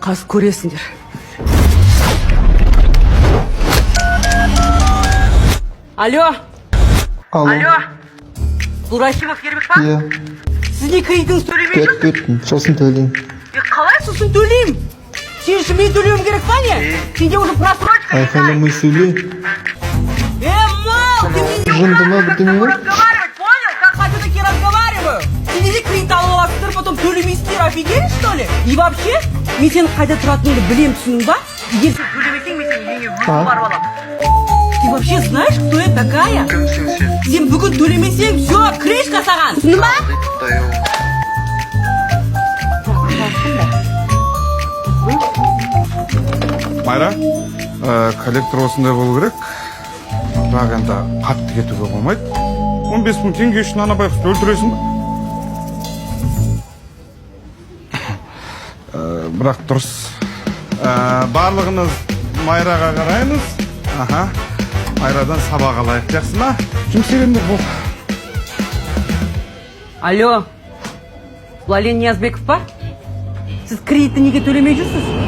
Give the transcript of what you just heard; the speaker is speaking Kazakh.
Қазір көресіңдер. Алло. Алло. Алло. Бұл Рахимов Ермек па? Иә. Сіз не, кредитіңізді төлемей Беріп кеттім, сосын төлеймін. Е, қалай сосын төлеймін? Сен үшін мен төлеуім керек па, не? Сенде уже просрочка. Айқайламай сөйле. Э, мал, ты мне не Жынды ма, указ, как с бірдеңе тобой ма? разговаривать, понял? Как хочу, так и разговариваю. Сен неге кредит алып аласыңдар, потом төлемейсіңдер, офигели, что ли? И вообще, мен сенің қайда тұратыныңды білемін, түсіндің ба? Егер сен төлемесең, мен сенің үйіңе өзім А? барып аламын. Ты вообще знаешь, кто я такая? Кімсің сен? Сен бүгін төлемесең, все, крышка саған. Түсіндің ба? Құдай ау. Майра, коллектор осындай болу керек, бірақ енді қатты кетуге болмайды. 15 000 теңге үшін ана байғұсты өлтіресің ба? Бірақ дұрыс. Барлығымыз Майраға қараймыз. Аха, Майрадан сабақ алайық, жақсы ма? Жұмыс істегендер болды. Алло, Владлен Ниязбеков па? Сіз кредитті неге төлемей жүрсіз?